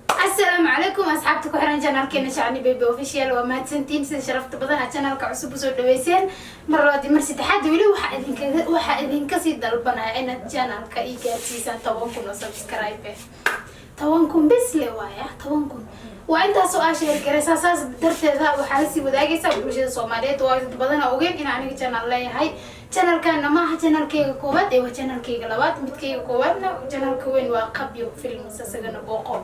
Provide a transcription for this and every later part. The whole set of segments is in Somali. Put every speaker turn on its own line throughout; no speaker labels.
Asalaamu calaykum, asxaabta ku xiran channelkeena Shacni Baby Official. Waa mahadsantiin sida sharafta badan aad channelka cusub usoo dhaweyseen. Mar labaad iyo mar saddexaad, weli waxaa idinkasii dalbanaya inaad channelka ii gaarsiisaan 10,000 oo subscribe. 10,000 bisle waaya, 10,000 waa intaasoo aa share garaysaa. Saas darteeda waxaa lasii wadaagaysaa bulshada Soomaaliyeed oo ay dad badana ogeen in aniga channel leeyahay. Channelkana maaha channelkayga koowaad ee waa channelkayga labaad. Midkayga koowaadna, channelka weyn, waa Qabyo Films, isagana booqo.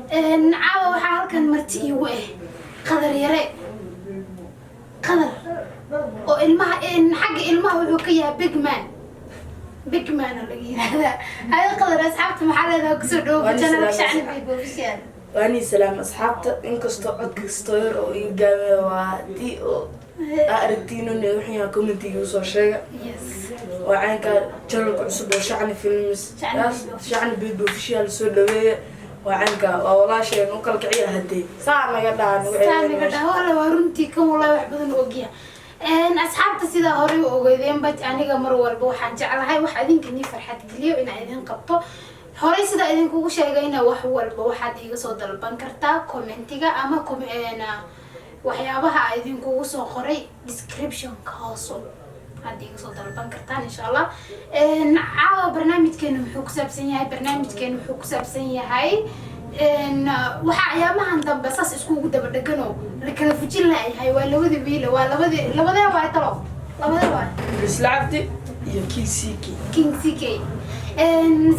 Caawa waxaa halkan marti iigu ah Qadar Yare. Qadar oo ilmaha, xagga ilmaha wuxuu ka yahay big man. Big man oo laga yihahdaa. Haye Qadar, asxaabta maxaa leedahay? Kusoo dhawo channelka Shacni Baby Official.
Waanii salaam, asxaabta. Inkastoo cod kastoo yar oo ii gaamaya, waa haddii oo aa aragtiinone wixii commentiga usoo sheega. Waa caynka channelka cusub oo Shacni Films.
Shacni Baby Official.
Shacni Baby Official soo dhaweeya. Waa caynka, waa walaasheen u kala kiciya hadee saa naga dhahan.
Saa naga dhaha wala. Waa runtii kan, wallahi wax badan u ogyahay. Asxaabta, sidaa horey u ogeydeenba, aniga mar walba waxaan jeclahay wax adinka nii farxad geliyo inaan idin qabto. Horey sidaa idinkugu sheegayna, wax walba waxaad iiga soo dalban kartaa commentiga ama waxyaabaha a idinkugu soo qoray descriptionka hooso waxaad iiga soo dalban kartaan, insha Allah. Caawa barnaamijkeena muxuu ku saabsan yahay? Barnaamijkeena wuxuu ku saabsan yahay waxaa ayaamahan dambe saas iskugu daba dheganoo la kala fujin layahay. Waa labadii wiila, waa labadii, labadee waay talo, labadee waay?
Isla Cabdi iyo King CK.
King CK.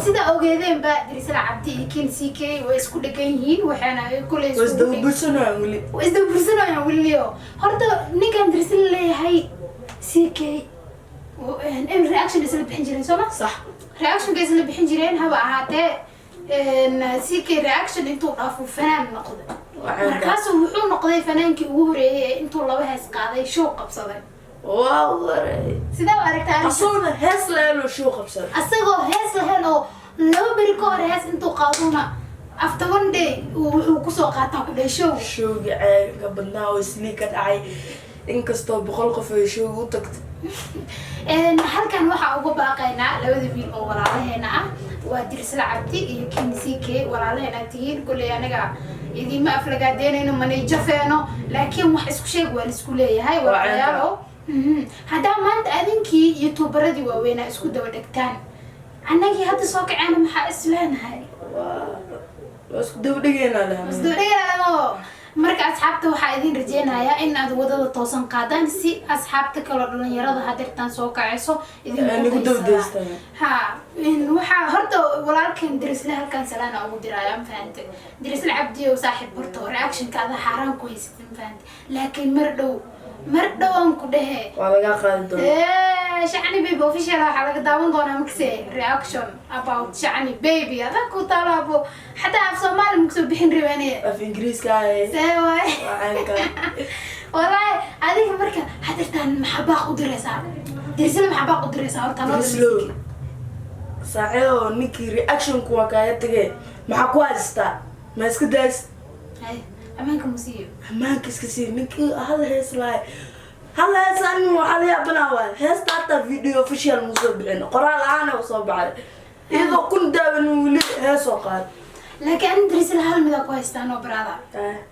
Sida ogeedeenba, Dirisla Cabdi iyo King CK way isku dhegan yihiin, waxaana ay kuley
waa isdaba weli.
Way isdaba weliyo. Horta ninkan Dirisla leeyahay, CK, reaction isla bixin jireen, soo ma?
Sax.
Reactionka isla bixin jireen haba ahaatee, CK reaction intuu dhaafo fanaan noqday. Markaasuu wuxuu noqday fanaankii ugu horeeyay ee intuu laba hees qaaday show qabsaday.
Waa waray.
Sidee u aragtaa arrinta?
Asaguna hees laheloo show qabsaday.
Asagoo hees lahayn oo 2 beri ka hor hees intuu qaaduna, after one day wuxuu kusoo qaataa ku dhahay show.
Showga ceega badnaa oo islii ka dhacay, inkastoo 100 qof ay showga u tagtay.
Halkan waxaa uga baaqaynaa labada wiil oo walaalaheena ah, waa Dirsla Cabdi iyo King CK. Walaalaheena tihiin, kulley anaga idiima aflagaadeynayno, manay jafeeno, laakiin wax isku sheeg waa laisku leeyahay. Walaalayaalo, haddaa maanta adinkii youtuberadii waaweynaa isku daba dhegtaan, annagii hadda soo kaceena maxaa is leenahay?
Waa isku daba dhegeynaa lehan.
Isdaba dhegeynaa. Marka asxaabta, waxaa idin rajeynayaa in aad wadada toosan qaadaan, si asxaabta kaloo dhalinyarada hadeertaan soo kacayso
idinku daba.
Ha, waxaa horta walaalkan Dirisle halkan salaana ugu diraya, ma fahante? Dirisle Cabdiyow, saaxiib, horta reactionka ada xaaraan ku haysata, ma fahante? Laakiin mar dhow, mar dhow aan ku dhehe.
Waa lagaa qaadi doonaa.
Shacni Baby Official waxaa laga daawan doonaa makse reaction about Shacni Baby. Adag ku taalaabo, xataa af Soomaali makusoo bixin rabane.
Af Ingiriiska ahe.
See waay?
Waa caynka.
Wallaahi adiga marka hadirtaan maxaa baaq u diraysaa Dirisle? Maxaa baaq u diraysaa horta noo?
Dirislo saaxiibo, ninkii reactionku waa kaaga tegee, maxaa ku haystaa? Ma iska days?
Hay, ammaanka musiiyo.
Ammaanka iska sii. Ninkii hal hees lahay, hal hees ani waxaa la yaabanaa waay heesta hataa video official musoo bixin, qoraal ahaana usoo baxay iyadoo kun daawan, weli heesoo qaad.
Laakiin ani Dirisle hal midaa ku haystaa no brother.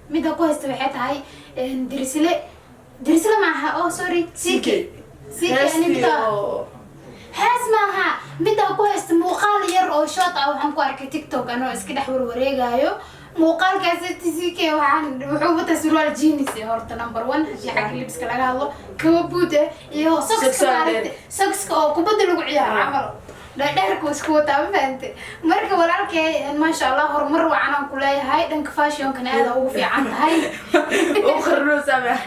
Mida ku haysta waxay tahay Dirisle, Dirisle maaha, oh sorry, CK, CK ani mida hees maaha. Middaa ku haysta muuqaal yar oo short ah waxaan ku arkay TikTok anoo iska dhex warwareegayo. Muuqaalkaasi CK waxaan wuxuu wataa surwaal jeans eh, horta number one haddii xagga libiska laga hadlo, kaba boot eh iyo sockska.
Socks.
Maaragtay sockska oo kubadda lagu ciyaaro camal dheerdheerku isku wataa, ma fahante? Marka walaalkay, maasha Allah, horumar wacan aan ku leeyahay. Dhanka fashionkana aada ugu fiican tahay.
U qarno samex.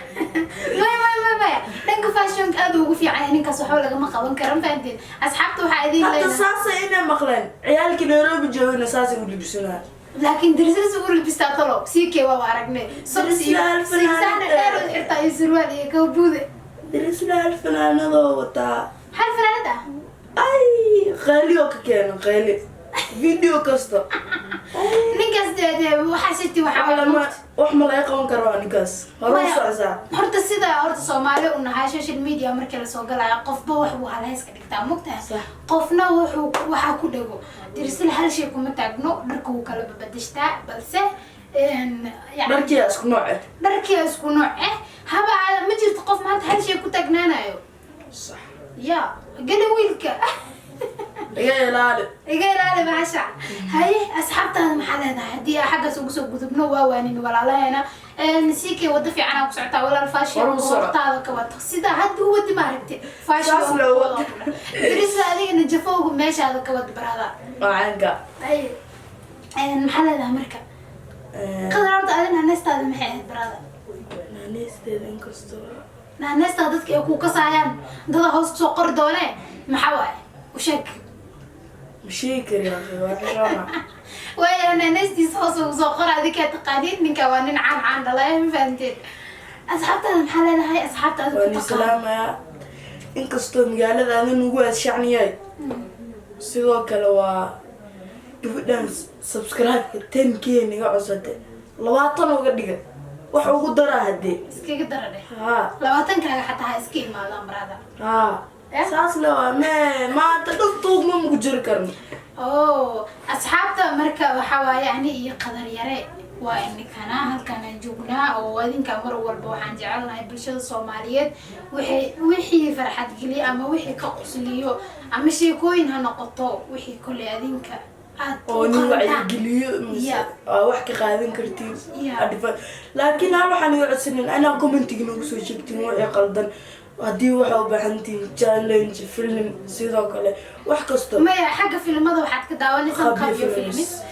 Maya, maya, maya, maya, dhanka fashionka aada ugu fiican yahay ninkaas, waxba lagama qaban karo, ma fahanteen? Asxaabta waxaa idin
hadda
leenahay
saasay inay maqleen ciyaalkii Nairobi joogana, saasay u libsanaa.
Laakiin Dirisla u libistaa talo CK waa aragne socks iyo
Dirisla hal
sigsaana
fanaanad.
Dheer u xirtaa iyo surwaal iyo kaba buude.
Dirisla hal fanaanadoo wataa.
Hal fanaanad ah.
Ay, qayli oo ka keeno, qayli video kasta.
Ninkaas dee waxaa siti. Runtii waxaa
Wax wax ma laga qaban karo waa ninkaas hore u
Maya,
socsaa.
Horta sida horta Soomaali u nahay, social media markii lasoo galayo qofba wax buu halhayska dhigtaa, mogtahay?
Sax.
Qofna wuxuu waxaa ku dhego Dirisle hal shay kuma taagno, dharka wuu kala babadashtaa, balse yani
Dharkiyaa isku nooc eh.
Dharkiia isku nooc eh haba aada. Ma jirto qof maanta hal shay ku taagnaanayo.
Sax.
Ya geli wiilka.
Iga ilaali.
Iga ilaali bahasha. Haye, asxaabtaada maxaa leedahay haddii aa xaggaas ugu soo gudubno? Waa waanin walaalaheena sikay wado fiican aa ku socotaa, walaal. Fashion
Hore u soco.
Hortaada ka wato sida hadda u wadi, maaragte? Fashion
Saas loo wado.
Dirisa, adigana jafowga meeshaada ka wad, barada.
Waa caanka.
Haye, maxaa leedahay marka, Qadar? Horta adina naaneystaada maxay ahayd, barada?
Naaneysteeda inkastoo
Naaneystaada dadka ay ku kasaayaan, dada hoos kusoo qori doonee, maxaa waaye? U sheeg.
Ma sheegi kari akhi, waa xishoona.
Waaya, naaneystiisa hoos ugu soo qora. Adinkaa taqaaniin ninka, waa nin caan caan dhalay, ma fahanteen? Asxaabtaada maxaa leedahay, asxaabtaada
Waan
ku taqaan?
Islaamayaa inkastoo magaalada aadan ugu aadshacniyahay. Sidoo kale waa gabadhan subscribe-ka 10K naga codsatay, 20 uga dhiga, wax ugu daraa haddee.
Iskaga dara dheh.
Haa.
20-kaaga xataa ha iska imaadaan, brada.
Haa.
Eh?
Saas le waa mee, maanta dhan tuugma maku jiri karno.
Oh, asxaabta, marka waxaa waaye ani iyo Qadar Yare waa inikana halkaan aan joognaa oo adinka mar walba waxaan jecelnahay bulshada Soomaaliyeed wixii wixii farxad geliyo ama wixii ka qusliyo ama sheekooyin ha noqoto, wixii kolley adinka aad
Oo
u
nin
qalantaan.
Wacyigeliyo mise aa wax ka qaadan kartiin. Laakiin hal waxaan iga codsanin anaa commentiga nagu soo sheegtin wixii qaldan, haddii waxaa u baahantihin challenge, film, sidoo kale wax kasto.
Maya, xagga filimada waxaad ka daawanaysaa
Qabyo
Qabyo
Films.
Films.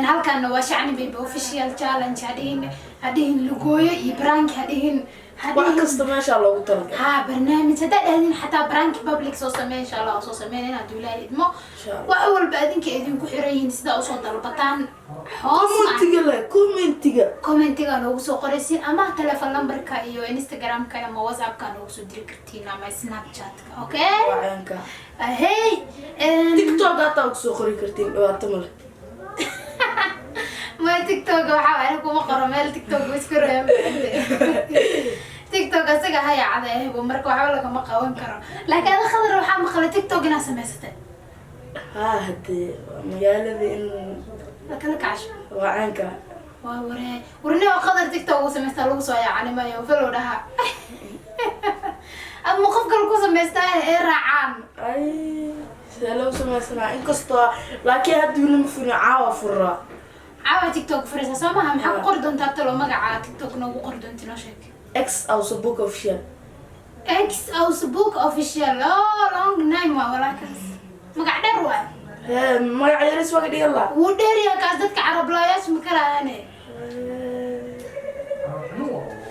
Halkaana waa Shacni Baby Official. Challenge hadhihin, hadhihin lugooyo iyo prank hadhihin,
Wax
hadhihin
kasta meeshaa loogu talagalay.
Haa, barnaamij haddaa dhahdin, xataa prank public soo samee, insha Allah soo sameyn hadduu Ilaahay idmo.
Insha Allah.
Wax walba adinka idinku xiran yihiin sidaa usoo dalbataan hoos ma
Commentiga le, commentiga.
Commentiga noogu soo qoraysiin ama telephone numberka iyo Instagramka ama Whatsappka noogu soo diri kartiin ama Snapchatka, okay?
Wacaanka.
Hey.
TikTok hataa kusoo qori kartiin, dhibaato male.
Ma TikTok waxaa aniga kuma qoro meel. TikTok wa isku reeb. TikTok asaga hayacada ehbo, marka waxba lagama qaban karo. Laakiin ada, Khadar, waxaa maqlay TikTok inaad samaysatay.
Haa, hadee waa magaalada in
lakala kacasho.
Wacaanka.
Waa waree, warne oo Qadar TikTok uu samaystaa lagu soo yaacani mayo follow dhaha ama qof kale ku samaystaa ee raacaan.
Ay, see loo samaysanaa? Inkastoo laakiin hadda weli ma furin, caawa furaa.
Caawa TikTok furaysaa, soo maha? Maxaa ku qori doontaa talo? Magaca TikTok noogu qori doonti, noo sheeg.
X Ausabook Official.
X Ausbook Official. Oh, long name waa walaalkaas, magac dheer waay.
Hee, magac yaris waa ka dhigan laa.
Wuu dheeryahay kaas, dadka carablayaasha ma karayaane.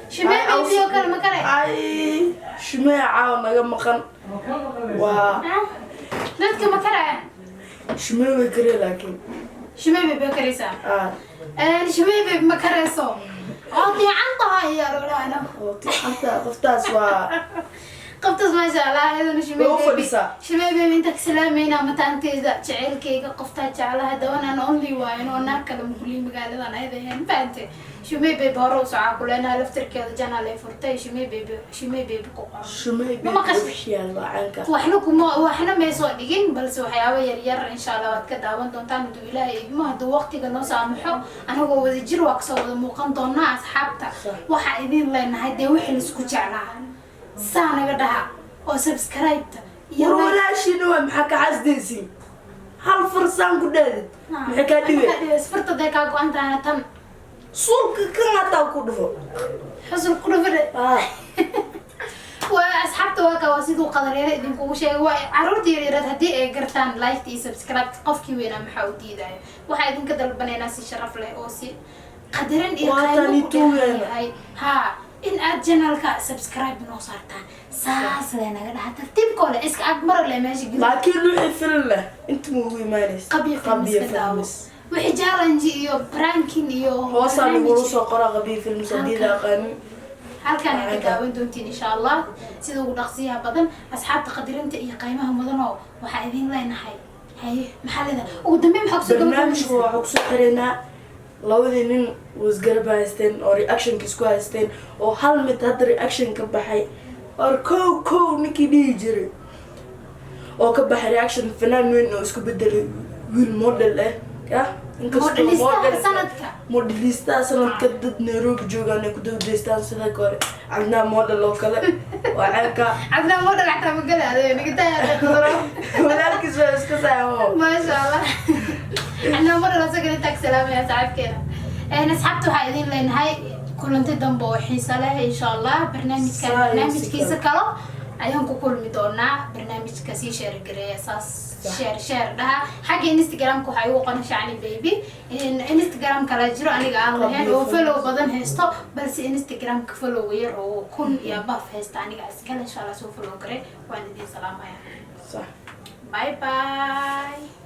Shimee Baby oo kale ma karay?
Ay, Shumee caawa naga maqan waa.
Dadka ma karayaan.
Shumee way karee laakiin.
Shimee Baby waa karaysaa?
Ah.
Shimee Baby ma karayso oo fiican tahay ayaa loo dhahaa.
Oo anta qoftaas waa.
Qoftaas maasha Allah, iyadana Shimee
Way u
Baby.
fadhisaa.
Shimee Baby inta ka salaamayna, mataanteeda, jaceylkayga, qoftaa jeclaha, dawanaan only waayan oo naag kale makulii magaaladan ayada ahayn, fahante? Shimee Baby hore u socaa kuleenaha, laftirkeeda janaal ay furtay. Shimee Baby, Shimee Baby ku qoro.
Shumee
Ma maqashay?
Official waa caanka.
Waxna kuma waxna may soo dhigin, balse waxyaabo yar yar insha Allah waad ka daawan doontaan hadduu Ilaahay idmo, hadduu waqtiga noo saamaxo. Anagoo wada jir waa kasoo wada muuqan doonaa asxaabta. Waxaa idin leenahay dee wixii laisku jeclaa saa naga dhaha oo subscribe-ta iyo
War
like.
Walaashiina waa, maxaa ka xasdaysiin? Hal farsaan ku dhaadid, maxay kaa dhibay?
Farta dee kaa go-an tahana tan.
Sulka kan hataa ku dhufo.
Xusul ku dhufade.
Ah.
Waa asxaabta, waa ka waa siduu Qadareere idinkugu sheegay. Waa caruurta yaryaraad haddii ay gartaan like iyo subscribe, qofkii weynaa maxaa u diidayo? Waxaa idinka dalbanaynaa si sharaf leh oo si qadarin iyo
Waa
qaymo
tani
ku
tuugeena.
dheehan yahay haa in aad channelka subscribe noo saartaan. Saas le naga dhaha, tartiibkoo leh iska ag maro leh meesha gudaha.
Laakiin wixii film leh inta ma ugu imaanaysa?
Qabyo Films ka daawo. Wixii challenge iyo pranking iyo
Hoosaa
barnaamij.
Nagula soo qoraa Qabyo Films haddii la aqaanin.
Halkaan aad ka daawan doontiin insha Allah sida ugu dhaqsiyaha badan. Asxaabta qadirinta iyo qiimaha mudanoo, waxaa idin leenahay, haye, maxaa leedahay ugu dambeyn? Maxaa kusoo
Barnaamijka
gabagabaynaysaa?
Waxaa kusoo xireynaa Labadii nin wasgarab haysteen oo reactionka isku haysteen, oo hal mid hadda reaction ka baxay or kow kow ninkii dhihi jiray oo ka baxay reaction, fanaan weyn oo isku bedelay wiil model ah ya, inkastoo
Modelistaha sanadka.
Modelistaha sanadka, dad Nairobi joogaan ay ku dawdaystaan, sida kore Cadnaan Model oo kale, waa ceelka.
Cadnaan Model xataa magala adeeg naga tahay.
Walaalkiis waa iska saamo.
Maasha Allah, Cadnaan Model asagana taag salaamaya saaxiibkeena. Asxaabta, waxaa idin leenahay kulanti dambe oo xiiso leh, insha Allah. Barnaamijkan
Saa iyo
barnaamijkiisa
si
kalo ayaan ku kulmi doonaa. Barnaamijka sii share gareeya, saas share share dhaha. Xagga Instagramka waxaa igu qoran Shacni Baby. Instagram kala jiro aniga aan lahayn oo follow badan haysto, balse Instagramka follow yar oo 1000 iyo above haysta aniga iskale. Insha Allah soo follow gare. Waan idin salaamaya.
Sax.
Bye bye.